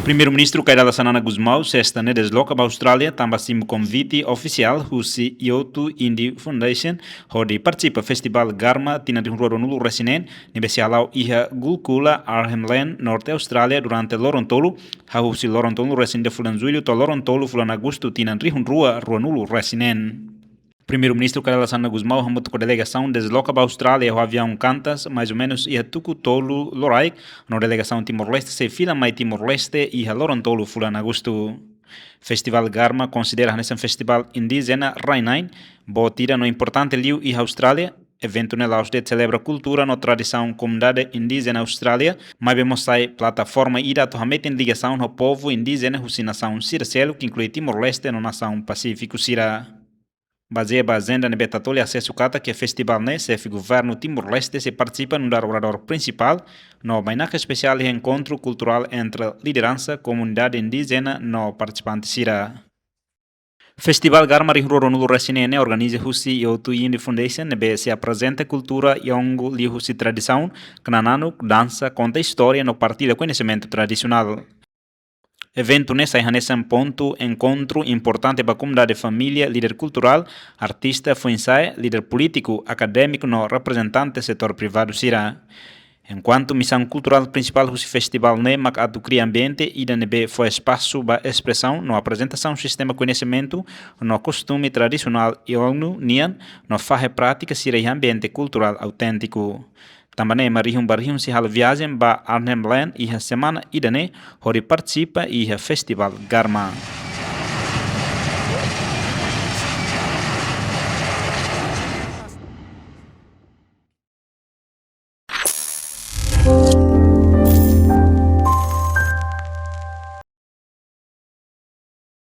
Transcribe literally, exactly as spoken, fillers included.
Primeiru-Ministru Kay Rala Xanana Gusmão sesta ne'e desloka ba Austrália tanba simu konvite ofisiál husi Youth Indy Foundation hodi partisipa Festival Garma tinan rihun rua ruanulu resin neen ne'ebé sei hala'o iha Gulkula, Arnhem Land, Norte Austrália durante loron tolu, hahú husi loron tolu resin ida fulan Jullu to'o loron tolu fulan Agostu tinan rihun rua ruanulu resin neen. Primeiru-Ministru Kay Rala Xanana Gusmão hamutuk ho delegasaun desloka ba Austrália ho aviaun Qantas, mais ou menus iha tuku tolu loraik, no delegasaun Timor-Leste sei fila mai Timor-Leste iha loron tolu fulan Agostu. Festival Garma konsidera hanesan festival indíjena rai-na'in, boot ida no importante liu iha Austrália. Eventu ne'e la'ós de'it selebra kultura no tradisaun komunidade indíjena Austrália, maibé mós sai plataforma ida atu hametin ligasaun ho povu indíjena husi nasaun sira seluk, inklui Timor-Leste no nasaun Pasífiku sira. Bazeia ba ajenda ne'ebé Tatoli asesu katak iha festival ne'e, xefe governu Timor-Leste sei partisipa nu'udar oradór prinsipál, no bainaka espesiál iha enkontru kulturál entre lideransa komunidade indíjena no partisipante sira. Festival Garma rihun rua ruanulu resin neen ne'e organiza husi Youth Indy Foundation ne'ebé sei aprezenta kultura Yolngu liuhusi tradisaun, knananuk, dansa, konta istória no partilla koñesimentu tradisionál. Eventu ne'e sai hanesan pontu enkontru importante ba komunidade família, líder kulturál, artista, foin-sa'e, líder polítiku, akadémiku no reprezentante setór privadu sira. Enkuantu misaun kulturál prinsipál husi festival ne'e mak atu kria ambiente ida ne'ebé fó espasu ba espresaun no aprezentasaun sistema koñesimentu no kostume tradisionál Yolngu nian no fahe prátika sira iha ambiente kulturál auténtiku. Tanba ne'e ema rihun ba rihun sei halo viajen ba Arnhem Land iha semana ida-ne'e hodi partisipa iha Festival Garma.